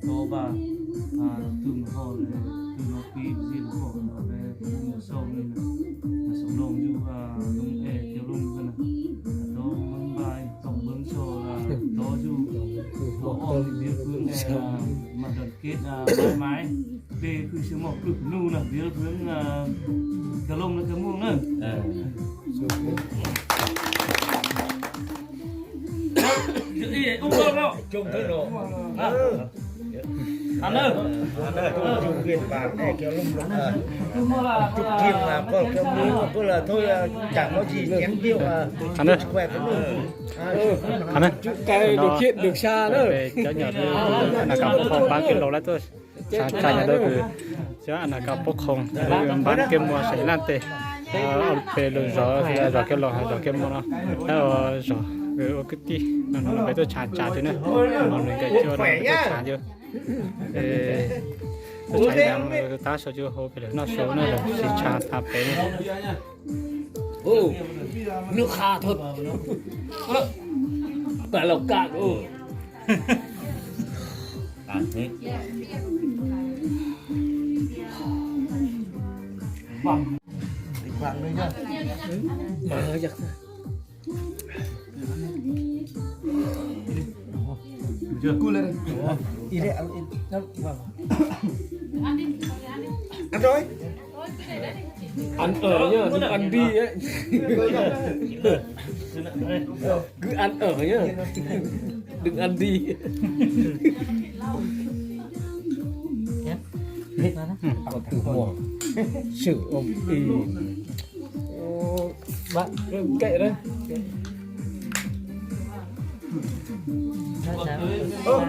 tob npaj, tus ho le, tus no pib zib tus ho le, mus sau li na, sau loo yug, loo e thiab loo na, tob npaj, tob npaj sau, tob yug, tob o li biab pwb e, mas đoàn kết mãi mãi, peb khwv sib mos plwg nub na, biab pwb cov loo no cov muag na. Tus Trúc Kiên mà có cái mũ có là thôi, chẳng có gì chém kêu mà. Thằng Đức. Thằng Đức. Chữ cái điều kiện được xa đó. Về cháu nhỏ tôi, là cả một phòng bán cái lầu lá tôi. Xa, xa nhà tôi cứ, chứ là cả một phòng, tôi bán cái mua sảy lan tê. Ờ, về lượt gió thì là gió kêu lầu, gió kêu mua nó. Đó, gió, ừ, ok tí. Nó, nó về tôi trả, trả chứ nữa. Nó mình cái chưa, nó về tôi trả chứ. Ê, tôi chạy làm, ừ, tá số chưa hộp, để nó số nó là xin trả tạp tế. Ồ, nước Kha thật. Ơ, phải Lào Cai, ồ. Tàn thế. Vâng. Vâng đây nhá. Mà giặc. Chưa? Cu lên đây. Đi đây, ăn, ăn, ăn. Ăn rồi. Ăn ở nhá, đừng ăn đi ấy. Cứ ăn ở nhá. Đừng ăn đi. Từ mùa sự ôm y. Bạn kệ đấy. Ơ,